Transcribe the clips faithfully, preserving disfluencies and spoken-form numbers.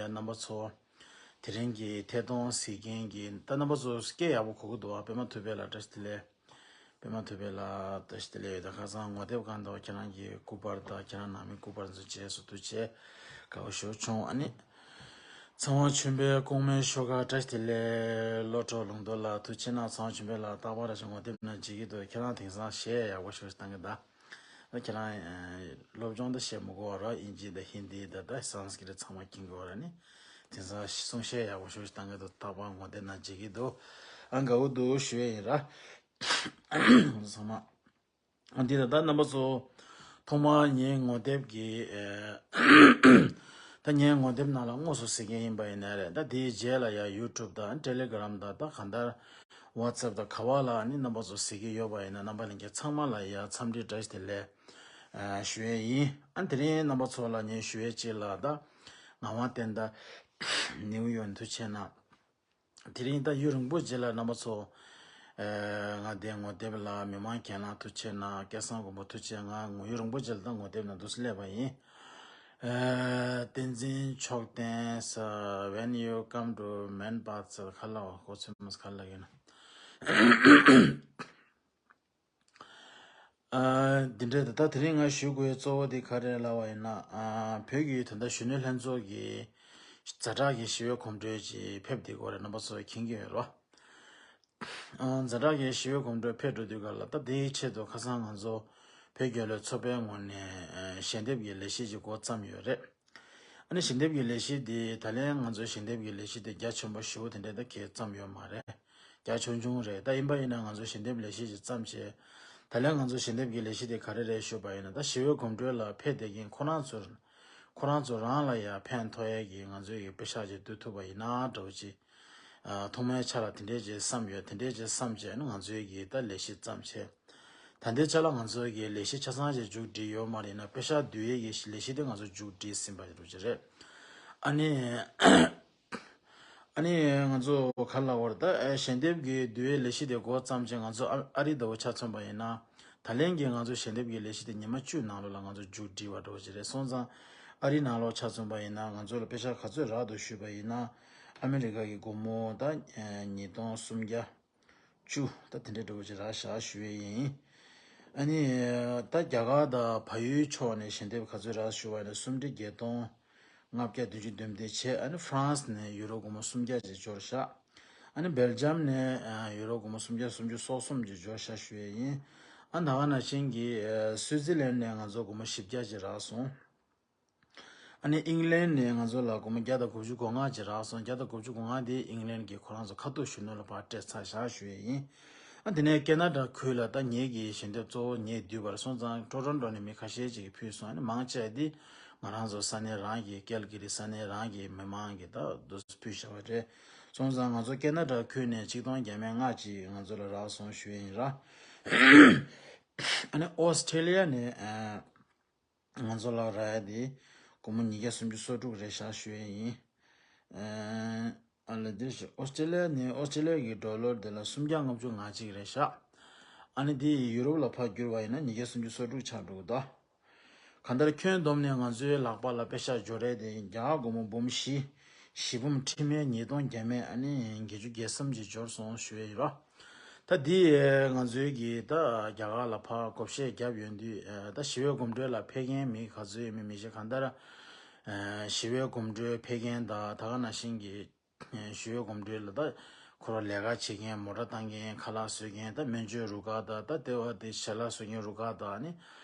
རྣམ་པ་ཚོ། དེ་རིང་གི་ཐད་གཏོང་གཟིགས་མཁན་གྱི་ད་རྣམ་པ་ཚོ་སྐད་ཡག་པོ་གོ་གི་འདུག་ཨ། པད་མ་ཐུབ་པའི་ལགས་བཀྲ་ཤིས་བདེ་ལེགས། པད་མ་ཐུབ་པའི་ལགས་བཀྲ་ཤིས་བདེ་ལེགས་ཡོད། ད་ཁ་སང་ངོ་དེབ་སྒང་དུ་ཁྱེད་རང་གི་སྐུ་པར་དང་ཁྱེད་རང་ནང་མི་སྐུ་པར་ཚོ་རྗེས་སུ་ཐུགས་རྗེ་དགའ་པོ་ཞེ་པོ་བྱུང་། ཨ་ནི། ཚངས་དབང་ཆོས་འཕེལ་ཀོང་མའི་ཤོག་ཁ་བཀྲ་ཤིས་བདེ་ལེགས། བློ་གྲོས་ལུང་རྟོགས་ལགས་ཐུགས་རྗེ་གནང་། ཚངས་དབང་ཆོས་འཕེལ་ལགས་རྟག་པར་ར་ཞིག་ངོ་དེབ་ནང་བརྗེད་ཀྱི་འདུག་ཁྱེད་རང་དེང་སང་གཞས་ཡག་པོ་ཞིག་བཏང་གི་གདའ། ཨ་ཁྱེད་རང་ཨ་སློབ་སྦྱོང་ད་བྱེད་མི་དགོས་པ་ར་ཨིན་ཇི་དང་ཧིན་དི་དང་ད་སཾ་སྐྲྀ་ཏ་ཚང་མ་མཁྱེན་དགོས་པ་ར་ནི། དེང་སང་གསུང་བཤད་ཡག་པོ་ཞིག་བཏང་གི་འདུག་རྟག་པར་ངོ་དེབ་ནང་བརྗེད་ཀྱི་འདུག་ཨ་དགའ་པོ་འདུག་ཞུ་ཡས་ཡིན་ར། ཚང་མ། འདི་ད་ལྟ་རྣམ་པ་ཚོ། ཐོག་མར་ངའི་ངོ་དེབ་ཀྱི་ཨེ། ད་ངའི་ངོ་དེབ་ནང་ལ་དངོས་སུ་གཟིགས་མཁན་ཡིན་པ་ཡིན་ན་རེད། ད་དེའི་རྗེས་ལ་ཡང་ཡུ་ཊུབ་དང་ཊེ་ལི་གྷི་རམ་དང་ད་གང་ལྟར་ཝ་ཊི་སེབ་དང་ག་བ་ལ་ནི་རྣམ་པ་ཚོ་གཟིགས་ཀྱི་ཡོད་པ་ཡིན་ན་རྣམ་པ་ལྷན་རྒྱས་ཚང་མ་ལ་ཡང་འཚམས་འདྲི་བཀྲ་ཤིས་བདེ་ལེགས་ཨ་ཞུ་ཡས་ཡིན། ཨ་དེ་རིང་རྣམ་པ་ཚོ་ལ་ངས་ཞུ་ཡས་གཅིག་ལ་ད་ངག་དབང་བསྟན་དར་ནིའུ་ཡོག་ནས་ཐུགས་རྗེ་གནང་། དེ་རིང་ད་ཡུན་རིང་པོ་རྗེས་ལ་རྣམ་པ་ཚོ། ཨེ། ང་དེ་ངོ་དེབ་ལ་མི་མང་གྱེན་ལངས་ཐུགས་རྗེ་གནང་། སྐལ་བཟང་མགོན་པོ་ཐུགས་རྗེ་གནང་། ངོ་ཡུན་རིང་པོ་རྗེས་ལ་ད་ངོ་དེབ་ནང་འདུག་སེ་སླེབས་པ་ཡིན། ཨེ། བསྟན་འཛིན་མཆོག་ལྡན་ས། When you come to Man Parts ག་ལ་བ་གོ་ཚོད་མ་ག་ལ་ཡིན་ན། ཨ། འདི་འདྲ་ད་ལྟ་དེ་རིང་ང་ཞུ་དགོས་གཙོ་བོ་དེ་ག་རེ་ལབ་པ་ཡིན་ན། ཨ། བོད་ཀྱི་ད་ལྟ་གཞོན་ནུ་ལྷན་ཚོགས་ཀྱི་ཛ་དྲག་གི་ཞི་བའི་གོམ་བགྲོད་ཅིག་ཕེབས་བསྡད་ཡོད་རེད། རྣམ་པ་ཚོ་མཁྱེན་གྱི་ཡོད་རེད་བ། ཨ། ཛ་དྲག་གི་ཞི་བའི་གོམ་བགྲོད་ཕེབས་འགྲོ་དུས་ག་ལ་ད་དེའི་ཆེད་དུ་ཁ་སང་ང་ཚོ་བོད་རྒྱལ་ལོའི་ཚོགས་པའི་ངོས་ནས་ཨ། ཞལ་འདེབས་ཀྱི་ལས་གཞི་ཅིག་འགོ་བརྩམས་ཡོད་རེད། ཨ་ནི་ཞལ་འདེབས་ཀྱི་ལས་གཞི་འདི་ད་ལན་ང་ཚོའི་ཞལ་འདེབས་ཀྱི་ལས་གཞི་འདི་རྒྱ་ཆེན་པོ་ཞེ་པོ་དེ་འདྲ་ད་གས་བརྩམས་ཡོད་མ་རེད། རྒྱ་ཆུང་ཆུང་རེད། ད་ཡིན་པ་ཡིན་ན་ང་ཚོ་ཞལ་འདེབས་ལས་གཞི་ཞིག་བརྩམས་བྱས། ད་ལན་ང་ཚོ་ཞལ་འདེབས་ཀྱི་ལས་གཞི་དེ་ག་རེ་རེད་ཞུས་པ་ཡིན་ན། ད་ཞི་བའི་གོམ་བགྲོད་ལ་ཕེབས་བསྡད་མཁན་ཁོ་རང་ཚོར། ཁོ་རང་ཚོ་རང་ལ་ཡང་ཕན་ཐོགས་ཡས་ཀྱི་ང་ཚོའི་གི་པེ་ཤག་ཅིག་བསྡུ་ཐུབ་པ་ཡིན་ན་འདྲ་བོ་ཅིག་ཨ། ཐོག་མའི་ཆ་ལ་དེ་འདྲས་ཅིག་བསམ་ཡོད། དེ་འདྲས་ཅིག་བསམ་བྱས་ནས་ང་ཚོའི་གི་ད་ལས་གཞི་བརྩམས་བྱས། ད་ལྟའི་ཆ་ལ་ང་ཚོའི་གི་ལས་གཞི་ཆ་ཚང་ཅིག་མཇུག་སྒྲིལ་ཡོད་མ་རེད་ན། པེ་ཤག་བསྡུ་ཡས་ཀྱི་ལས་གཞི་དེ་ང་ཚོ་མཇུག་སྒྲིལ་ཟིན་པ་འདྲ་བོ་ཅིག་རེད། ཨ་ནི། ཨ་ནི་ང་ཚོ་ག་ལ་བར་ད་ཨ། ཞལ་འདེབས་ཀྱི་བསྡུ་བའི་ལས་གཞི་དེ་འགོ་བརྩམས་བྱས་ང་ཚོ་ཨ། ཨ་རི་ལྟ་བུ་ཆ་མཚོན་པ་ཡིན་ན། ད་ལན་གྱི་ང་ཚོ་ཞལ་འདེབས་ཀྱི་ལས་གཞི་དེ་ཉི་མ་བཅུ་ནང་ལོགས་ལ་ང་ཚོ་མཇུག་སྒྲིལ་བ་འདྲ་བོ་ཅིག་རེད། སོང་ཙང་ཨ་རི་ནང་ལོགས་ཆ་མཚོན་པ་ཡིན་ན་ང་ཚོ་ལ་པེ་ཤག་ག་ཚོད་རག་འདུག་ཞུས་པ་ཡིན་ན། ཨ་མི་རི་ཀ་གི་སྒོར་མོ་ད་ཨ། ཉིས་སྟོང་སུམ་བརྒྱ་བཅུ་ད་དེ་འདྲ་འདྲ་བོ་ཅིག་རག་བཞག་ཞུ་ཡས་ཡིན། ཨ་ནི་ད་རྒྱ་གར་དང་བལ་ཡུལ་ཕྱོགས་ནས་ཞལ་འདེབས་ག་ཚོད་རག་ཞུ་བ་ཡིན་ན་སུམ་ཁྲི་བརྒྱད་སྟོང་ལྔ་བརྒྱ་བདུན་ཅུ་དོན་བདུན་བྱས། ཨ་ནི་ཧྥ་རན་སི་ནས་ཡུ་རོ་སྒོར་མོ་སུམ་བརྒྱ་ཅིག་འབྱོར་བཞག་ཨ་ནི་སྦེལ་ཇམ་ནས་ཨ། ཡུ་རོ་སྒོར་མོ་སུམ་བརྒྱ་སུམ་ཅུ་སོ་གསུམ་ཅིག་འབྱོར་བཞག་ཞུ་ཡས་ཡིན། ཨ་ད་ག་ནང་བཞིན་གྱི་ཨ། སུའི་ཙི་ལན་ནས་ང་ཚོ་སྒོར་མོ་བཞི་བརྒྱ་ཅིག་རག་སོང་། ཨ་ནི་ཨིང་ལན་ནས་ང་ཚོ་ལ་སྒོར་མོ་བརྒྱ་དང་དགུ་བཅུ་གོ་ལྔ་ཅིག་རག་སོང་། བརྒྱ་དང་དགུ་བཅུ་གོ་ལྔ་དེ་ཨིང་ལན་གྱི་ཁོ་རང་ཚོ་ཁ་ཐུག་གཞོན་ནུ་ལ་ཕར་སྤྲད་ཚར་བཞག་ཞུ་ཡས་ཡིན། ཨ་དེ་ནས་ཁེ་ན་ཌ་ཁུལ་ལ་ད་ངེད་ཀྱི་ཞལ་འདེབས་གཙོ་བོ་ངས་བསྡུས་པར་སོང་ཙང་ཊོ་རོན་ཊོ་ནས་མི་ཁ་ཤས་ཅིག་གིས་ཕུལ་སོང་། ཨ་ནི་མང་ཆེ་བ་དེ་ང་རང་ཚོ་ས་གནས་རང་གི་ཀལ་ཀི་རི་ས་གནས་རང་གི་མི་མང་གིས་ད་འདུག་སེ་ཕུལ་བཞག་པ་རེད། སོང་ཙང་ང་ཚོ་ཁེ་ན་ཌ་ཁུལ་ནས་ཆིག་སྟོང་བརྒྱ་མེད་ལྔ་ཅིག་ང་ཚོ་ལ་རག་སོང་ཞུ་ཡས་ཡིན་ར། ཨ་ནི་ཨོ་སི་ཁྲེ་ལི་ཡ་ནས་ཨ། ང་ཚོ་ལ་རག་ཡ་དེ་སྒོར་མོ་ཉིས་བརྒྱ་སུམ་ཅུ་སོ་དྲུག་རེད་བཞག་ཞུ་ཡས་ཡིན། ཨ་ལ་དེ་ཞིག་ཨོ་སི་ཀྲེ་ལི་ཡ་ནས་ཨོ་སི་ཀྲེ་ལི་ཡ་གི་ཌོ་ལར་དེ་ལ་སུམ་བརྒྱ་ལྔ་བཅུ་ང་གཅིག་རེད་བཞག་ཨ་ནི་དེ་ཡུ་རོབ་ལ་ཕར་བསྒྱུར་བ་ཡིན་ན་ཉིས་བརྒྱ་སུམ་ཅུ་སོ་དྲུག་ཆགས་འགྲོ་གི་འདུག་གང་ལྟར་ཁྱོན་བསྡོམས་ནས་ང་ཚོའི་ལག་པ་ལ་པེ་ཤག་འབྱོར་ཡས་དེ་རྒྱ་གར་སྒོར་མོ་འབུམ་བཞི། བཞི་འབུམ་ཁྲི་མེད་ཉིས་སྟོང་བརྒྱ་མེད་ཨ་ནི་བརྒྱད་ཅུ་གྱ་གསུམ་ཅིག་འབྱོར་སོང་ཞུ་ཡས་ཡིན་རོགས། ད་འདི་ང་ཚོའི་གི་ད་རྒྱ་གར་ལ་ཕར་བགོ་བཤའ་བརྒྱབ་ཡོང་དུས་ད་ཞི་བའི་གོམ་བགྲོད་ལ་ཕེབས་མཁན་མི་ག་ཚོད་ཡོད་མེད་མི་ཤེས། གང་ལྟར་ཞི་བའི་གོམ་བགྲོད་ཕེབས་མཁན་དང་ད་ག་ནང་བཞིན་གྱི་ཞི་བའི་གོམ་བགྲོད་ལ་ད་ཁོ་རང་ལས་ཀ་བྱེད་མཁན་མོ་ཊ་བཏང་མཁན་ཁ་ལག་བཟོ་མཁན་ད་སྨན་བཅོས་རུ་ཁག་དང་ད་ལྟེ་བ་དེ་ཞལ་ལག་བཟོ་མཁན་རུ་ཁག་དང་ཨ་ནི་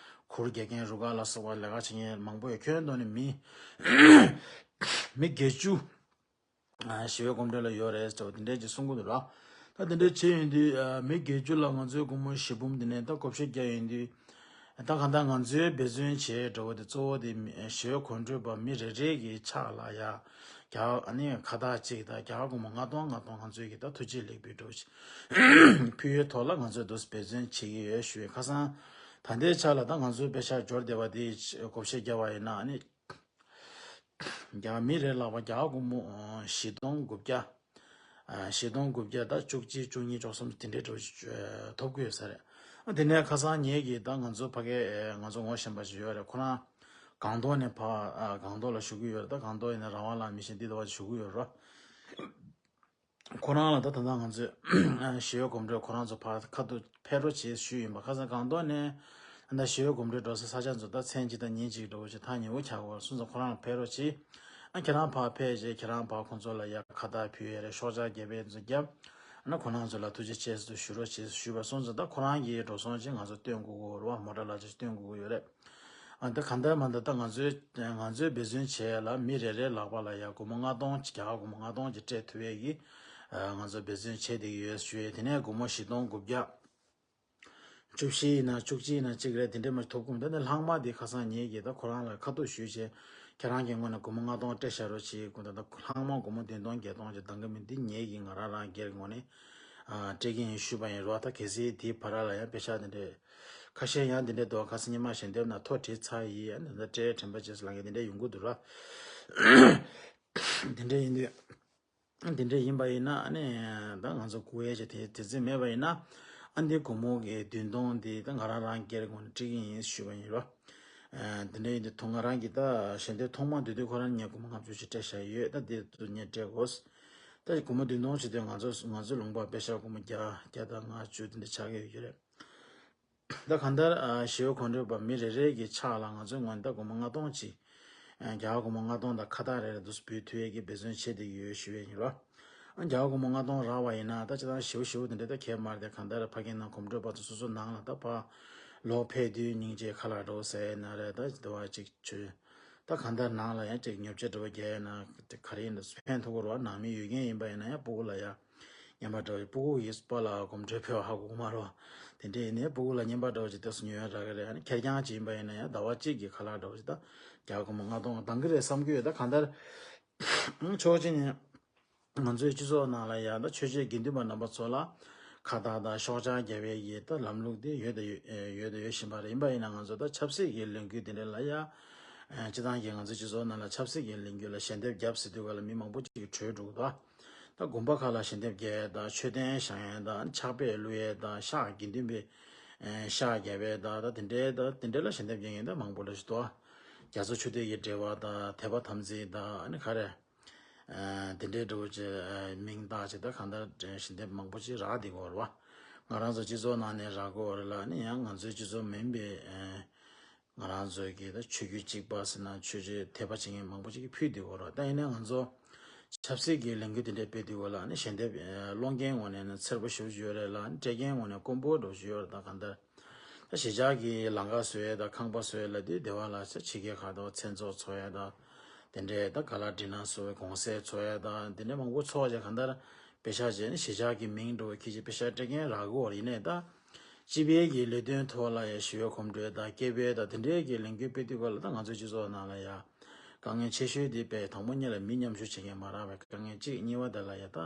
གུར་རྒྱག་མཁན་རུ་ཁག་ལ་སོགས་པ་ལས་ཀ་བྱེད་མཁན་མང་པོ་ཡོད། ཁྱོན་བསྡོམས་ནས་མི་མི་བརྒྱད་ཅུ། ཞི་བའི་གོམ་བགྲོད་ལ་ཡོད་རེད་ཟེར་བ་དེ་འདྲས་ཅིག་གསུང་གི་འདུག་ར། ད་དེ་འདྲས་བྱས་ཡོང་དུས་མི་བརྒྱད་ཅུ་ལ་ང་ཚོའི་སྒོར་མོ་བཞི་འབུམ་དེ་ནས་ད་བགོ་བཤའ་བརྒྱབ་ཡོང་དུས། ད་གང་ལྟར་ང་ཚོའི་འབད་བརྩོན་བྱས་འགྲོ་བ་དེ་གཙོ་བོ་དེ་ཞི་བའི་གོམ་བགྲོད་པ་མི་རེ་རེ་གི་ཕྱག་ལ་ཡ། རྒྱ་ཨ་ནི་ཁ་བཏགས་གཅིག་དང་རྒྱ་སྒོར་མོ་ལྔ་སྟོང་ལྔ་སྟོང་ང་ཚོའི་གི་ད་ཐུགས་རྗེ་ལེགས་འབུལ་འགྲོ་ཕུལ་ཡོད་ཐོག་ལ་ང་ཚོས་འདུག་འབད་བརྩོན་བྱེད་ཀྱི་ཡོད་ཞུ་བའི་ཁ་སང་། ད་ལྟའི་ཆ་ལ་ད་ང་ཚོའི་པེ་ཤག་འབྱོར་བསྡད་པ་དེ་བགོ་བཤའ་བརྒྱབ་པ་ཡིན་ན་ཨ་ནི། རྒྱ་མི་རེ་ལག་པ་རྒྱ་སྒོར་མོ་བཞི་སྟོང་དགུ་བརྒྱ། བཞི་སྟོང་དགུ་བརྒྱ་དང་བཅུ་གཅིག་བཅུ་གཉིས་བཅུ་གསུམ་དེ་འདྲའི་འགྲོ་ཐོབ་ཀྱི་ཡོད་ས་རེད། དེ་ནས་ཁ་སང་ངེད་ཀྱིས་ད་ང་ཚོ་ཕ་གི་ང་ཚོ་ངོ་ཤེས་པ་ཞིག་ཡོད་རེད། ཁོ་རང་ སྒང་ཏོག་ནས་ཕར་ཨ་སྒང་ཏོག་ལ་བཞུགས་ཀྱི་ཡོད་རེད། ད་སྒང་ཏོག་ཡིན་ན་རང་དབང་ལགས་མི་ཤེས་འདི་དུ་བ་བཞུགས་ཀྱི་ཡོད་རེད། ཁོ་རང་ལ་ད་ད་ལྟ་ང་ཚོས་ཞི་བའི་གོམ་བགྲོད་ཁོ་རང་ཚོ་ཕར་ཁ་ཐུག་ཕེབས་རོགས་བྱེད་ཞུས་ཡིན་པ། ཁ་སང་སྒང་ཏོག་ནས་ད་ཞི་བའི་གོམ་བགྲོད་འགྲོ་ས་ས་ཆ་ཚོ་ད་མཚན་གཅིག་དང་ཉིན་གཅིག་འགྲོ་བ་ཞིག་ཐག་ཉེ་བོ་ཆགས་ཀྱི་ཡོད་རེད། སོང་ཙང་ཁོ་རང་ལ་ཕེབས་རོགས་བྱེད། ཨ་ཁྱེད་རང་ཕར་ཕེབས་རྗེས་ཁྱེད་རང་ཕར་ཁོང་ཚོ་ལ་ཡ་ཁ་བཏགས་ཕུལ་ཡས་རེད། ཤོག་བྱང་རྒྱ་བལ་ཚོ་བརྒྱབ། ཨ་ན་ཁོ་རང་ཚོ་ལ་ཐུགས་རྗེ་ཆེ་ཟེར་ཞུ་རོགས་བྱེད་ཞུས་པ། སོང་ཙང་ད་ཁོ་རང་གིས་འགྲོ་སོང་ཅིག་ང་ཚོ་སྟོན་དགོས་ཀྱི་ཡོད་རེད་བ། མོ་ཊ་ལ་ཅིག་སྟོན་དགོས་ཀྱི་ཡོད་རེད། ཨ་ད་གང་ལྟར་མ་ད་ད་ང་ཚོའི་ང་ཚོའི་འབད་བརྩོན་བྱས་ལ་མི་རེ་རེའི་ལག་པ་ལ་ཡ་སྒོར་མོ་ལྔ་སྟོང་ཅིག་རྒྱ་གར་སྒོར་མོ་ལྔ་སྟོང་ཅིག་སྤྲད་ཐུབ་ཡས་ཀྱི་ང་ཚོ་འབད་བརྩོན་བྱས་བསྡད་ཀྱི་ཡོད་ཞུ་ཡས། དེ་ནས་སྒོར་མོ་བཞི་སྟོང་དགུ་བརྒྱ། བཅུ་བཞི་ཡིན་ན་བཅུ་གཅིག་ཡིན་ན་གཅིག་རེད། དེ་འདྲས་མ་ཐོབ་གོམ། ད་ནི་ལྷག་མ་དེ་ཁ་སང་ངེད་ཀྱིས་ད་ཁོ་རང་ལ་ཁ་ཐུག་ཞུས་བྱས་ཁྱེད་རང་གི་ངོས་ནས་སྒོར་མོ་ལྔ་སྟོང་སྤྲད་བཞག་རོགས་བྱེད་དགོས། ད་ལྷག་མ་སྒོར་མོ་བདུན་སྟོང་བརྒྱད་སྟོང་ཅིག་འདང་གི་མི་འདི་ངེད་ཀྱིས་ང་རང་རང་སྒེར་ངོས་ནས་སྤྲད་ཀྱི་ཡིན་ཞུས་པ་ཡིན་རོགས། ད་གལ་སྲིད་དེའི་བར་ལ་ཡང་པེ་ཤག་དེ་འདྲས་ཁ་ཤས་ཡང་དེ་འདྲས་འདུག་ཁ་སང་ཉི་མ་ཞལ་འདེབས་ནང་ཐོ་བྲིས་ཚར་ཡིན། ཡང་དེ་འདྲ་སྤྲད་དྲན་པ་བྱས་སུ་ལངས་ཀྱི་དེ་འདྲས་ཡོང་གི་འདུག་ར། དེ་འདྲས་ཡིན་དུས། དེ་འདྲས་ཡིན་པ་ཡིན་ན་ཨ་ནི་ད་ང་ཚོ་སྐུ་ཡས་ཆེ་དེ་དེ་ཚོད་མེད་པ་ཡིན་ན་ཨ་འདི་སྒོར་མོ་གི་བདུན་སྟོང་འདི་ད་ང་རང་རང་སྒེར་ངོས་ནས་སྤྲད་ཀྱི་ཡིན་ཞུས་པ་ཡིན་རོ། དེ་འདྲས་ཡིན་དུས་ཐོག་ང་རང་གི་ད་ཞལ་འདེབས་ཐོག་མ་འདི་དུས་ཁོ་རང་ངས་སྒོར་མོ་ལྔ་བཅུ་ཞིག་སྤྲད་བཞག་ཡོད། ད་དེ་དུས་ངས་སྤྲད་དགོས། ད་སྒོར་མོ་བདུན་སྟོང་བྱེད་དུས་ང་ཚོ་ང་ཚོའི་ལུང་པ་པེ་ཤག་སྒོར་མོ་བརྒྱ་བརྒྱ་དང་ལྔ་བཅུ་དེ་འདྲས་ཆགས་ཀྱི་ཡོད་ཀྱི་རེད། ད་གང་ལྟར་ཨ་ཞི་བའི་གོམ་བགྲོད་པ་མི་རེ་རེ་གི་ཕྱག་ལ་ང་ཚོའི་ངོས་ནས་ད་སྒོར་མོ་ལྔ་སྟོང་ཅིག་ཨ་རྒྱ་གར་སྒོར་མོ་ལྔ་སྟོང་དང་ཁ་བཏགས་རེ་རེ་འདུག་སེ་འབུལ་ཐུབ་ཡས་ཀྱི་འབད་བརྩོན་བྱེད་བསྡད་ཀྱི་ཡོད་ཞུ་ཡས་ཡིན་རོ། ཨ་རྒྱ་གར་སྒོར་མོ་ལྔ་སྟོང་རག་པ་ཡིན་ན་ད་ཅི་ལྟར་ཞེ་པོ་ཞེ་པོ་དེ་འདྲ་ད་གས་མ་རེད་དེ། གང་ལྟར་ཕ་གི་ནང་གོམ་བགྲོད་པ་ཚོ་སོ་སོ་ནང་ལ་ད་ཕར་ལོག་ཕེབས་དུས་སྙིང་རྗེ་ཁ་ལག་འགྲོ་ཟེར་ཡས་ན་རེད། ད་དེ་བ་ཅིག་བྱོས། ད་གང་ལྟར་ནང་ལ་ཡང་ཅིག་ཉོ་ཆ་འགྲོ་བ་རྒྱག་ཡས་ན་དེ་ག་རེ་ཡིན་ད་ཕན་ཐོགས་ཀྱི་རོ། ནང་མི་ཡོད་མཁན་ཡིན་པ་ཡིན་ན་ཡང་སྤུ་གུ་ལ་ཡང་། རྔན་པ་འདྲ་བོ་ཅིག་སྤུ་གུ་ཡིས་པ་ལ་གོམ་བགྲོད་ཕེབས་ཧ་གོ་གི་མ་རེད་བ། དེ་འདྲ་ཡིན་ནའི་སྤུ་གུ་ལ་རྔན་པ་འདྲ་བོ་ཅིག་ཏོག་ཙམ་ཉོས་རག་གི་རེད། ཨ་ནི་ཁེར་རྐྱང་ཅིག་ཡིན་པ་ཡིན་ན་ཡང་ཟླ་བ་གཅིག་གི་ཁ་ལག་འདྲ་བོ་ཅིག་ད་རྒྱ་གར་སྒོར་མོ་ལྔ་སྟོང་འདང་གི་རེད་བསམ་གྱི་ཡོད། ད་གང་ལྟར་ཕྱོགས་གཅིག་ནས་ང་ཚོའི་སྤྱི་ཚོགས་ནང་ལ་ཡང་ད་ཆོས་བྱེད་དགེ་འདུན་པ་རྣམ་པ་ཚོ་ལ་ཁ་བཏགས་དང་ཤོག་བྱང་རྒྱབ་པའི་ཡི་ད་ལམ་ལུགས་དེ་ཡོད་དང་ཡོད་ཡོད་དང་ཡོད་བཞིན་པ་རེད། ཡིན་པ་ཡིན་ན་ང་ཚོ་ད་ཆབ་སྲིད་ཀྱི་ལས་འགུལ་དེ་འདྲ་ལ་ཡང་སྤྱི་བཏང་གི་ང་ཚོའི་སྤྱི་ཚོགས་ནང་ལ་ཆབ་སྲིད་ཀྱི་ལས་འགུལ་ལ་ཞལ་འདེབས་རྒྱབ་ཟེར་དུས་ག་ལ་མི་མང་པོ་ཅིག་གིས་བྲོས་འགྲོ་གི་འདུག་ད་དགོན་པ་ཁག་ལ་ཞལ་འདེབས་རྒྱག་ཡས་དང་མཆོད་རྟེན་བཞེངས་ཡས་དང་ཕྱག་དཔེ་བླུག་ཡས་དང་ཤག་དགེ་འདུན་པའི་ཨེ་ཤག་རྒྱབ་ཡས་དང་ད་དེ་འདྲའི་ད་དེ་འདྲའི་ལ་ཞལ་འདེབས་རྒྱག་མཁན་ད་མང་པོ་འདྲ་ཞིག་འདུག་རྒྱ་མཚོ་ཆུ་གཏེར་གྱི་འགྲེལ་པ་དང་དད་པ་དམ་ཚིག་དང་ཨ་ནི་ག་རེ་ཨེ་དེ་འདྲའི་འདྲ་བོ་ཅིག་ཨེ་མིང་བཏགས་ཅིག་ད་གང་ལྟར་ཞལ་འདེབས་མང་པོ་ཅིག་རག་བསྡད་ཀྱི་ཡོད་རེད་བ། ང་རང་ཚོ་སྤྱི་ཚོགས་ནང་ནས་རག་གི་ཡོད་རེད་ལ། ཨ་ནི་ཡང་ང་ཚོའི་སྤྱི་ཚོགས་མིན་པའི་ཨེ། ང་རང་ཚོའི་གི་ད་ཆོས་བརྒྱུད་གཅིག་པ་ཟེར་ན་ཆོས་བརྒྱུད་དད་པ་བྱེད་མཁན་མང་པོ་ཅིག་གིས་ཕུལ་བསྡད་ཡོད་རེད། ད་ཡིན་ནའི་ང་ཚོ་ཆབ་སྲིད་ཀྱི་ལས་འགུལ་དེ་འདྲ་སྤེལ་དུས་སྐབས་ལ་ནི་ཞལ་འདེབས་ཨེ་སློང་མཁན་ངོས་ནས་ནི་འཚེར་པོ་ཞེ་པོ་ཅིག་ཡོད་རེད་ལ། ནི་སྤྲད་མཁན་ངོས་ནས་དཀོན་པོ་འདྲ་པོ་ཅིག་ཡོད་རེད། ད་གང་ལྟར་ད་གཞིས་ཆགས་ཀྱི་ལམ་ཁ་བཟོ་ཡས་དང་ཁང་པ་བཟོ་ཡས་ལབ་དུས་སྡེ་བ་ལ་ཆ་ཕྱི་རྒྱལ་ཁག་དང་མཚན་ཚོགས་འཚོགས་ཡས་དང་དེ་འདྲའི་ད་ག་ལ་འབྲི་ན་བཟོ་བའི་གུང་སེང་འཚོགས་ཡས་དང་དེ་འདྲའི་མང་པོ་འཚོགས་བྱས་གང་ལྟར་པེ་ཤག་བྱས་ནི་གཞིས་ཆགས་ཀྱི་མིང་འདྲ་པོ་ཁྱེད་ཀྱིས་པེ་ཤག་སྤྲད་མཁན་རག་གི་ཡོད་རེད། ཡིན་ནའི་ད། སྤྱི་པའི་གི་ལས་དོན་ཐོག་ལ་ཡང་ཞི་བའི་གོམ་བགྲོད་དང་སྐད་འབོད་དང་དེ་འདྲའི་གི་ལས་འགུལ་སྤེལ་དུས་སྐབས་ལ་ད་ང་ཚོའི་སྤྱི་ཚོགས་ནང་ལ་ཡང་དཀའ་ངལ་ཆེ་ཤོས་དེ་དཔེ་དང་པོ་ཉིད་ལ་མི་མཉམ་ཞུགས་བྱེད་མཁན་མ་རག་པའི་དཀའ་ངལ་གཅིག། གཉིས་པ་དེ་ལ་ཡང་ད་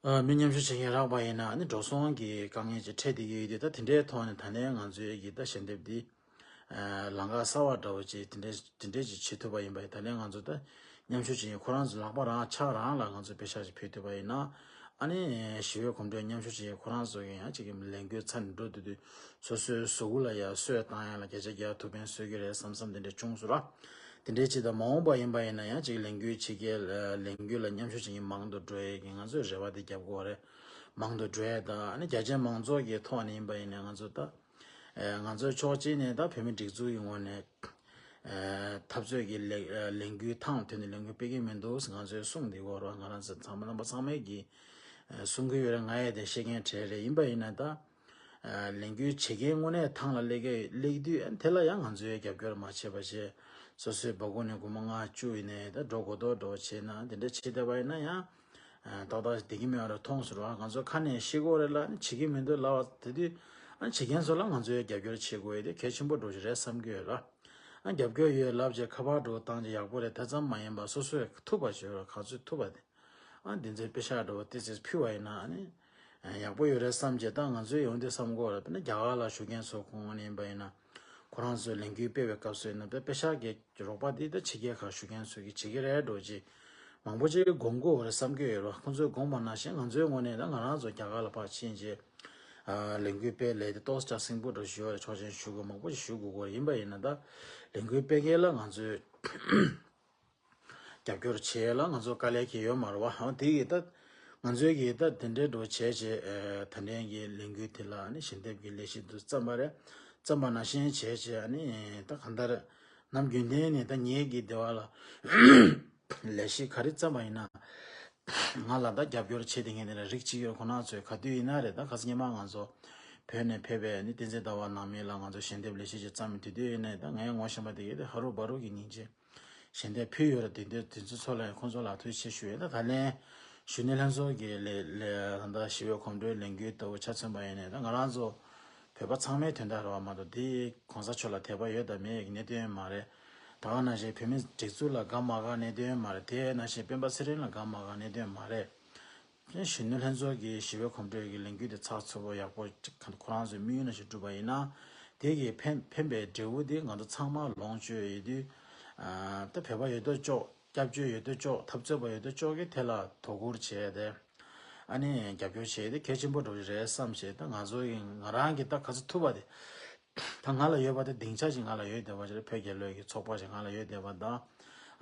ཨ་མི་མཉམ་ཞུགས་བྱེད་མཁན་རག་པ་ཡིན་ན་ནི་འགྲོ་སོང་གི་དཀའ་ངལ་ཅིག་འཕྲད་བསྡད་ཀྱི་ཡོད་དུས། ད་དེ་འདྲའི་ཐོག་ནས་ད་ལན་ང་ཚོའི་གི་ད་ཞལ་འདེབས་འདི་ལམ་ཁ་གསར་བ་འདྲ་བོ་ཅིག་དེ་འདྲའི་དེ་འདྲའི་ཅིག་བྱེད་ཐུབ་པ་ཡིན་པ་ཡིན། ད་ལན་ང་ཚོ་ད་མཉམ་ཞུགས་བྱེད་མཁན་ཁོ་རང་ཚོ་ལག་པ་རང་ཕྱག་རང་ལ་ང་ཚོ་པེ་ཤག་ཅིག་ཕུལ་ཐུབ་པ་ཡིན་ན། ཨ་ནི་ཞི་བའི་གོམ་བགྲོད་མཉམ་ཞུགས་བྱེད་མཁན་ཁོ་རང་ཚོ་གི་ཡང་ཅིག་གི་ལས་འགུལ་ཚར་ནས་འགྲོ་དུས་དུས་སོ་སོའི་གཟུགས་པོ་ལ་ཡང་གསོས་བཏང་ཡ་ལ་བརྒྱ་ཆ་བརྒྱ་ཐུགས་ཕན་གསོས་ཀྱི་རེད་བསམ་བསམ་དེ་འདྲ་བྱུང་སོང་ར། དེ་འདྲའི་ཅིག་ད་མ་འོངས་པ་ཡིན་པ་ཡིན་ན་ཡང་ཅིག་ལས་འགུལ་བྱེད་མཁན་ལས་འགུལ་ལ་མཉམ་ཞུགས་བྱེད་མཁན་མང་དུ་འགྲོ་ཡས་ཀྱི་ང་ཚོས་རེ་བ་དེ་རྒྱབ་དགོས་རེད། མང་དུ་འགྲོ་ཡས་དང་ཨ་ནི་རྒྱ་ཆེན་མང་ཚོགས་ཀྱི་ཐོག་ནས་ཡིན་པ་ཡིན་ན་ང་ཚོ་ད། ཨེ་ང་ཚོའི་ཕྱོགས་གཅིག་ནས་ད་བོད་མི་སྒྲིག་འཛུགས་ཀྱི་ངོས་ནས་ཨེ་འཐབ་རྩོད་ཀྱི་ལས་ཨེ་ལས་འགུལ་ཐང་ཐོན་ནས་ལས་འགུལ་སྤེལ་གྱི་མི་འདུག་ང་ཚོས་གསུངས་བསྡད་ཡོད་རེད། ང་རང་ཚོ་ཚང་མ་རྣམ་པ་ཚང་མས་ཀྱིས་ཨེ་གསུང་གི་ཡོད་རེད། ང་ཡང་དེ་ཤེས་མཁན་གྲས་རེད། ཡིན་པ་ཡིན་ན་ད་ཨེ་ལས་འགུལ་བྱེད་མཁན་དངོས་གནས་ཐང་ལ་སླེབས་ཀྱི་སླེབས་དུས་ཨེ་དེ་ལ་ཡང་ང་ཚོས་རྒྱབ་སྐྱོར་མ་བྱས་པ་བྱས། སོ་སོའི་སྦ་ཁུག་ནས་སྒོར་མོ་ལྔ་བཅུ་ཡིན་ནའི་ད་འགྲོ་དགོས་མདོག་འགྲོ་བྱས་ན་དེ་འདྲ་བྱེད་བསྡད་པ་ཡིན་ན་ཡང་། ཏག་ཏག་བསྡད་ཀྱི་མེད་པ་རེད། མཐོང་སོང་ར། ང་ཚོ་ཁ་ནས་ཤི་གི་རེད་ལ་ནི་བྱེད་ཀྱི་མི་འདུག་ལབ་པ་དེ་དུས་ཨ་བྱེད་མཁན་ཚོ་ལ་ང་ཚོས་རྒྱབ་སྐྱོར་བྱེད་དགོས་ཡས་དེ་གལ་ཆེན་པོ་འདྲ་ཞིག་རེད་བསམ་གྱི་ཡོད་ར། ཨ་རྒྱབ་སྐྱོར་ཡོད་ལབ་བྱས་ཁ་པར་འདྲ་བཏང་བྱས་ཡག་པོ་རེད། དེ་ཙམ་མ་ཡིན་པ་སོ་སོས་ཐུབ་པ་བྱོས་ར། ག་ཚོད་ཐུབ་པ་དེ་ཨ་འདི་ཚོའི་པེ་ཤག་འདྲ་བོ་ཏི་ཙིས་ཕུལ་བ་ཡིན་ན་ཨ་ནི་ཡག་པོ་ཡོད་རེད་བསམ་བྱས། ད་ང་ཚོས་ཡོང་དུས་བསམ་གྱི་ཡོད་ར། དཔེར་ན་རྒྱ་གར་ལ་བཞུགས་མཁན་ཚོ་ཁོང་ཡིན་པ་ཡིན་ན། ཁོ་རང་ཚོས་ལས་འགུལ་སྤེལ་བའི་སྐབས་སུ་ཡིན་ན་པེ་པེ་ཤག་གི་རོགས་པ་འདི་ད་ཕྱི་རྒྱལ་ཁག་བཞུགས་མཁན་ཚོས་ཀྱི་བྱེད་ཀྱི་རེད་འགྲོ་ཅེས་མང་པོ་ཅིག་དགོངས་ཀྱི་ཡོད་རེད་བསམ་གྱི་ཡོད་རེད། ཁོང་ཚོས་དགོངས་པ་ནང་བཞིན་ང་ཚོའི་ངོས་ནས་ད་ང་རང་ཚོ་རྒྱ་གར་ལ་ཕར་ཕྱིན་རྗེས་ ཨ་ལས་འགུལ་སྤེལ་ལས་དེ་ཏོག་ཙམ་སེམས་ཁུར་འདྲ་ཞུ་བ་ཆོག་མཆན་ཞུ་དགོས་མང་པོ་ཞིག་ཞུ་དགོས་སྐོར་ཡིན་པ་ཡིན་ན། ད་ལས་འགུལ་སྤེལ་མཁན་ལ་ང་ཚོས་རྒྱབ་སྐྱོར་བྱེད་ཡས་ལ་ང་ཚོ་དཀའ་ལས་ཁྱེར་ཡོད་མ་རེད་བ། འོ་དེ་གིས་ད་ང་ཚོའི་གིས་ད་དེ་འདྲའི་འགྲོ་བྱས་བྱས་ཨ་ད་ལན་གྱི་ལས་འགུལ་དེ་ལ་ཨ་ནི་ཞལ་འདེབས་ཀྱི་ལས་གཞི་དུ་བརྩམས་པ་རེད། བརྩམས་པ་ནང་བཞིན་བྱས་བྱས་ཨ་ནི་ད་གང་ལྟར་ནམ་རྒྱུན་ལྡན་ནས་ད་ངེད་ཀྱི་སྡེ་བ་ལ་ལས་གཞི་ག་རེ་བརྩམས་པ་ཡིན་ན། ང་ལ་ད་རྒྱབ་སྐྱོར་བྱེད་དེ་ངས་དེ་ལ་རིགས་གཅིག་ཡོད། ཁོ་རང་ཚོས་ག་དུས་ཡིན་ན་རེད། ད་ཁ་སང་ཉི་མ་ང་ཚོ་བོད་ནས་ཕེབས་པའི་ནི་བསྟན་འཛིན་ཟླ་བ་ནང་མི་ལ་ང་ཚོ་ཞལ་འདེབས་ལས་གཞི་ཅིག་བརྩམས་མི་དུས་དུས་ཡིན་ནའི་ད་ངའི་ངོ་ཤེས་པ་དེ་གས་དེ་ཧ་རུ་བ་རུ་གི་སྙིང་རྗེ་ཞལ་འདེབས་ཕུལ་ཡོད་རེད། དེ་དུས་དེ་ཚོ་ཚོ་ལ་ཡང་ཁོང་ཚོ་ལ་ཐུགས་རྗེ་ཆེ་ཞུ་ཡས། ད་ད་ལན་གཞོན་ནུ་ལྷན་ཚོགས་ཀྱི་ལས་ལས་ད་ལྟ་ཞི་བའི་གོམ་བགྲོད་ལས་འགུལ་ལྟ་བུ་ཆ་མཚོན་པ་ཡིན་ནའི་ད་ང་རང་ཚོ་བོད་པ་ཚང་མའི་དོན་དག་རེད་བ་མ་གཏོགས་དེ་གོང་ས་མཆོག་ལ་དད་པ་ཡོད་དམ་མེད་ཀྱི་གནད་དོན་མ་རེད། ད་ག་ནང་བཞིན་བོད་མི་སྒྲིག་འཛུགས་ལ་དགའ་མ་དགའ་གནད་དོན་མ་རེད། དེ་ནང་བཞིན་སྤེན་པ་ཚེ་རིང་ལ་དགའ་མ་དགའ་གནད་དོན་མ་རེད། གཞོན་ནུ་ལྷན་ཚོགས་ཀྱི་ཞི་བའི་གོམ་བགྲོད་ཀྱི་ལས་འགུལ་དེ་ཚགས་ཚུད་པོ་ཡག་པོ་ཅིག་ཁོ་རང་ཚོའི་དམིགས་ཡུལ་ནང་བཞིན་བསྒྲུབས་པ་ཡིན་ན། དེ་གི་ཕན་ཕན་པའི་འབྲས་བུ་དེ་ང་ཚོ་ཚང་མ་ལོངས་སྤྱོད་ཡོད་དུས། ཨ་ད་བོད་པ་ཡོད་དོ་ཅོག་སྐྱབས་བཅོལ་ཡོད་དོ་ཅོག་འཐབ་རྩོད་པ་ཡོད་དོ་ཅོག་གིས་དེ་ལ་དོ་ཁུར་བྱས་ཏེ། ཨ་ནི་རྒྱབ་སྐྱོར་བྱས་ཏེ་གལ་ཆེན་པོ་འགྲོ་གི་རེད་བསམ་བྱས། ད་ང་ཚོ་ཡིན་ང་རང་གིས་ད་ག་ཚོད་ཐུབ་པ་དེ། ད་ང་ལ་ཡོད་པ་དེ་སྡིངས་ཆ་ཞིག་ང་ལ་ཡོད་བསྡད་པ་ཅིག་རེད། བོད་རྒྱལ་ལོས་ཀྱི་ཚོགས་པ་ཞིག་ང་ལ་ཡོད་བསྡད་པ་དང་།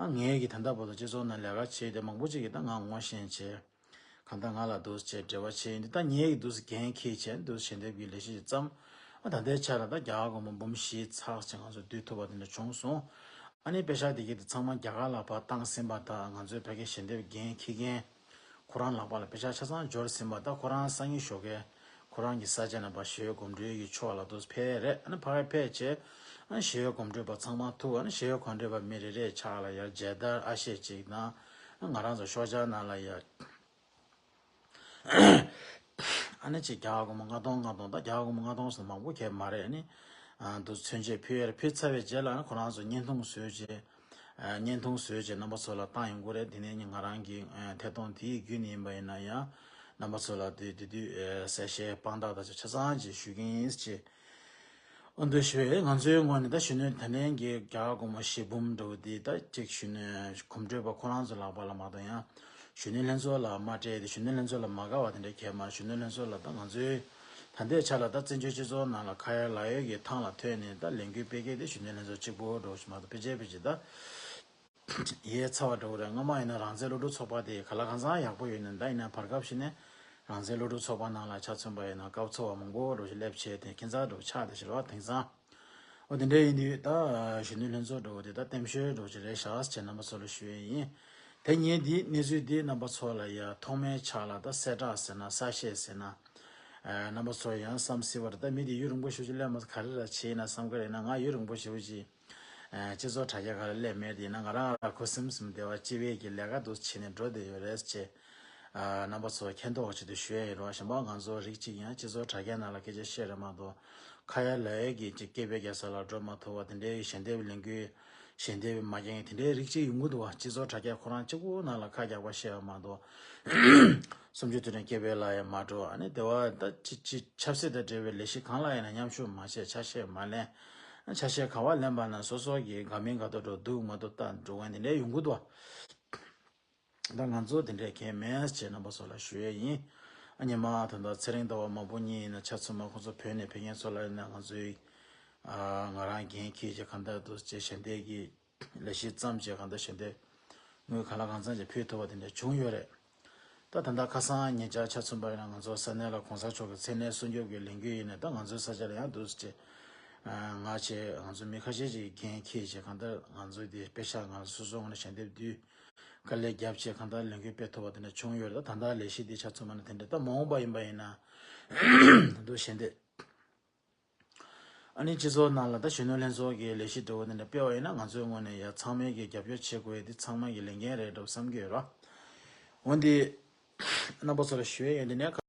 ཨ་ངས་ཀྱི་ད་ལྟ་བར་དུ་སྤྱི་ཚོགས་ནང་ལས་ཀ་བྱས་ཏེ་མང་པོ་ཅིག་གིས་ད་ང་ངོ་ཤེས་བྱས། གང་ལྟར་ང་ལ་འདུག་སེ་བྱས་འབྲེལ་བ་བྱས་ཡིན་དུས། ད་ངས་ཀྱི་འདུག་སེ་འགན་འཁྱེར་བྱས་འདུག་སེ་ཞལ་འདེབས་ཀྱི་ལས་གཞི་ཞིག་བརྩམས། ཨ་ད་ལྟའི་ཆ་ལ་ད་རྒྱ་གར་སྒོར་མོ་འབུམ་བཞི་ཚགས་ཅིག་ང་ཚོ་བསྡུས་ཐུབ་པ་དེ་འདྲ་བྱུང་སོང་། ཨ་ནི་པེ་ཤག་དེ་གའི་དེ་ཚང་མ་རྒྱ་གར་ལ་ཕར་བཏང་ཟིན་པ་དང་། ང་ཚོའི་ཕ་གིའི་ཞལ་འདེབས་འགན་འཁྱེར་མཁན་ཁོ་རང་ལག་པ་ལ་པེ་ཤག་ཆ་ཚང་འབྱོར་ཟིན་པ། ད་ཁོ་རང་སང་ཉིན་ཞོགས་ཀས་ཁོ་རང་གི་ས་ཆ་ནས་ཕར་ཞི་བའི་གོམ་བགྲོད་ཀྱི་ཕྱོགས་ལ་འདུག་སེ་ཕེབས་རེད། ཨ་ནི་ཕ་གིར་ཕེབས་བྱས། ཨ་ཞི་བའི་གོམ་བགྲོད་པ་ཚང་མ་ཐུག་ཨ་ནི་ཞི་བའི་གོམ་བགྲོད་པ་མི་རེ་རེའི་ཕྱག་ལ་ཡར་མཇལ་དར་ཨ་ཤེ་ཅིག་དང་། ཨ་ང་རང་ཚོ་ཤོག་བྱང་ནང་ལ་ཡར་ཨ་ནི་ཅིག་རྒྱ་གར་སྒོར་མོ་ལྔ་སྟོང་ལྔ་སྟོང་། ད་རྒྱ་གར་སྒོར་མོ་ལྔ་སྟོང་ཟེར་མང་པོ་གས་མ་རེད། ཨ་ནི་ཨ་འདུག་མཚོན་ཆས་ཕུལ་ཡས་རེད། ཕུལ་ཚར་བའི་རྗེས་ལ་ཨ་ནི་ཁོ་རང་ཚོ་བརྙན་ཐུང་བཟོས་བྱས། ཨ་བརྙན་ཐུང་བཟོས་བྱས་རྣམ་པ་ཚོ་ལ་བཏང་ཡོང་གི་རེད། དེ་ནས་ང་རང་གི་ཨ་ཐད་གཏོང་དེའི་བརྒྱུད་ནས་ཡིན་པ་ཡིན་ན་ཡང་རྣམ་པ་ཚོ་ལ་དེ་དེ་དུས་ཨ་གསལ་བཤད་དཔང་རྟགས་དང་ཆ་ཚང་ཅིག་ཞུ་གི་ཡིན་ཅེས། ཨ་འདུག་ཞུ་ཡས། ང་ཚོའི་ངོས་ནས་ད་གཞོན་ནུ་ད་ལན་གྱི་རྒྱ་གར་སྒོར་མོ་བཞི་འབུམ་འདྲ་བོ་དེ་ད་ཅིག་གཞོན་ནུ་གོམ་བགྲོད་པ་ཁོ་རང་ཚོ་ལག་པ་ལ་མ་གཏོགས། ཡང་གཞོན་ནུ་ལྷན་ཚོགས་ལ་མ་སྤྲད་དེ་གཞོན་ནུ་ལྷན་ཚོགས་ལ་མ་དགའ་བ་དེ་འདྲ་གས་མ་རེད། གཞོན་ནུ་ལྷན་ཚོགས་ལ་ད་ང་ཚོའི་ད་ལྟའི་ཆ་ལ་ད་བཙན་བྱོལ་སྤྱི་ཚོགས་ནང་ལ་ཁ་ཡར་ལག་ཡར་གྱི་ཐང་ལ་ཐོན་ནས་ད་ལས་འགུལ་སྤེལ་མཁན་དེ་གཞོན་ནུ་ལྷན་ཚོགས་གཅིག་པོ་འདྲ་བོ་ཞིག་མ་གཏོགས། ཕལ་ཆེར་ཕལ་ཆེར་ད་ཡལ་ཚར་བ་འདྲ་བོ་རེད། སྔོན་མ་ཡིན་ན་རང་བཙན་སློབ་ཕྲུག་ཚོགས་པ་དེ་ག་ལ་གང་འཚམ་ཡག་པོ་ཡོད་ནའི། ད་ཡིན་ན་བར་སྐབས་ཤིག་ནས་རང་བཙན་སློབ་ཕྲུག་ཚོགས་པ་ནང་ལ་ཆ་མཚོན་པ་ཡིན་ན་སྐབས་འཚོལ་བ་མང་པོ་འདྲ་བོ་ཞིག་སླེབས་བྱས་ཏེ་ཁྱད་མཚར་འདྲ་བོ་ཆགས་བསྡད་ཤག་རེད་བ། དེང་སང་འོ་དེ་འདྲ་ཡིན་དུས་ད་གཞོན་ནུ་ལྷན་ཚོགས་འདྲ་བོ་དེ་ད་རྟེན་གཞི་འདྲ་བོ་ཞིག་རེད་ཤག་ཅེས་རྣམ་པ་ཚོ་ལ་ཞུ་ཡས་ཡིན། དེ་ངས་འདི་གནས་ཚུལ་འདི་རྣམ་པ་ཚོ་ལ་ཡ་ཐོག་མའི་ཆ་ལ་ད་གསལ་བསྒྲགས་ཟེར་ན་གསལ་བཤད་ཟེར་ན། ཨ་རྣམ་པ་ཚོ་ཡང་བསམ་སྲིད་པ་རེད། ད་མི་དེ་ཡུན་རིང་པོ་ཞེ་པོ་ཅིག་སླེབས་མ་སོང་། ག་རེ་ར་བྱས་ཡིན་ན་བསམ་གི་རེད་ན། ང་ཡུན་རིང་པོ་ཞེ་པོ་ཅིག་ཨ་སྤྱི་ཚོགས་དྲ་རྒྱ་སྒང་ལ་སླེབས་མེད་དེ། ཡིན་ན་ང་རང་ལ་ཁུ་སིམ་སིམ་བདེ་བ་སྐྱིད་པའི་གི་ལས་ཀ་འདུག་བྱས་ནས་འགྲོ་བསྡད་ཡོད་རེད་ཅེས། ཨ་རྣམ་པ་ཚོ་མཁྱེན་རྟོགས་ཆེད་དུ་ཞུ་ཡས་ཡིན་རོགས། གཞན་པ་ང་ཚོ་རིགས་གཅིག་ཡང་སྤྱི་ཚོགས་དྲ་རྒྱ་ནང་ལ་སྐད་ཆ་བཤད་རེད་མ་གཏོགས། ཁ་ཡར་ལག་ཡར་གྱི་ཅིག་སྐད་སྦས་རྒྱག་ས་ལ་འགྲོ་མ་ཐུབ་པ་དེ་འདྲའི་ཞལ་འདེབས་ལས་འགུལ་ཞལ་འདེབས་མ་རྒྱག་མཁན་དེ་འདྲའི་རིགས་གཅིག་ཡོང་གི་འདུག་བ། སྤྱི་ཚོགས་དྲ་རྒྱ་ཁོ་རང་གཅིག་པོ་ནང་ལ་ཁ་རྒྱག་པ་བཤད་པ་མ་གཏོགས། སུམ་ཅུ་དོན་གཉིས་སྐད་སྦས་ལ་ཡང་མ་འགྲོ། ཨ་ནི་དེ་བ་ད་ཅི་ཅི་ཆབ་སྲིད་དང་འབྲེལ་བའི་ལས་གཞི་གང་ལ་ཡིན་ན་མཉམ་ཞུགས་མ་བྱས། ཆ་ཤས་མ་ལེན། ཨ་ཆ་ཤས་ག་བ་ལེན་པ་ན་སོ་སོ་གི་དགའ་མིན་དགའ་ཐོག་འགྲོ་འདུག་མ་འདུག་ལྟ་འགྲོ་མཁན་དེ་འདྲའི་ཡོང་གི་འདུག་བ། ད་ང་ཚོ་དེ་འདྲའི་གལ་མེད་ཅེས་རྣམ་པ་ཚོ་ལ་ཞུ་ཡས་ཡིན། ཨ་ཉི་མ་ད་ལྟ་ཚེ་རིང་ཟླ་བ་མང་པོ་གཉིས་ཡིན་ན་ཆ་མཚོན་པ་ཁོང་ཚོ་བོད་ནས་ཕེབས་མཁན་ཚོ་ལ་ཡིན་ན་ང་ཚོའི་ཨ་ང་རང་འགན་འཁྱེར་བྱས་གང་ལྟར་འདུག་ཅེས་ཞལ་འདེབས་ཀྱི་ལས་གཞི་བརྩམས་བྱས་གང་ལྟར་ཞལ་འདེབས་དངུལ་གང་ལ་གང་འཚམ་ཅིག་ཕུལ་ཐུབ་པ་དེ་འདྲ་བྱུང་ཡོད་རེད། ད་ད་ལྟ་ཁ་སང་ཉེ་ཆར་ཆ་མཚོན་པ་ཡིན་ན་ང་ཚོ་ས་གནས་ལ་གོང་ས་མཆོག་གི་མཚན་གནས་སྲུང་སྐྱོབ་ཀྱི་ལས་འགུལ་ཡིན་ནའི་ད་ང་ཚོའི་ས་ཆ་ལ་ཡང་འདུག་ཅེས་ཨ་ང་བྱས་ང་ཚོ་མི་ཁ་ཤས་ཅིག་གིས་འགན་འཁྱེར་བྱས་གང་ལྟར་ང་ཚོའི་དེ་པེ་ཤག་ང་ཚོ་སོ་སོའི་ངོས་ནས་ཞལ་འདེབས་བསྡུས། དཀའ་ལས་བརྒྱབ་བྱས་གང་ལྟར་ལས་འགུལ་སྤེལ་ཐུབ་པ་དེ་འདྲ་བྱུང་ཡོད་རེད། ད་ད་ལྟ་ལས་གཞི་འདི་ཆ་མཚོན་པ་ན་དེ་འདྲ། ད་མ་འོངས་པ་ཡིན་པ་ཡིན་ན་འདུག་ཞལ་འདེབས། ཨ་ནི་སྤྱི་ཚོགས་ནང་ལ་ད་གཞོན་ནུ་ལྷན་ཚོགས་ཀྱི་ལས་གཞི་འདྲ་བོ་དེ་འདྲ་སྤེལ་བ་ཡིན་ན་ང་ཚོའི་ངོས་ནས་ཡ་ཚང་མས་ཀྱི་རྒྱབ་སྐྱོར་བྱེད་དགོས་ཡ་འདི་ཚང་མ་གི་ལས་འགན་རེད་འདྲ་བོ་བསམ་གྱི་ཡོད་ར། འོན་ཏེ་རྣམ་པ་ཚོ་ལ་ཞུ་ཡས་ཡོད། འདི་ནས་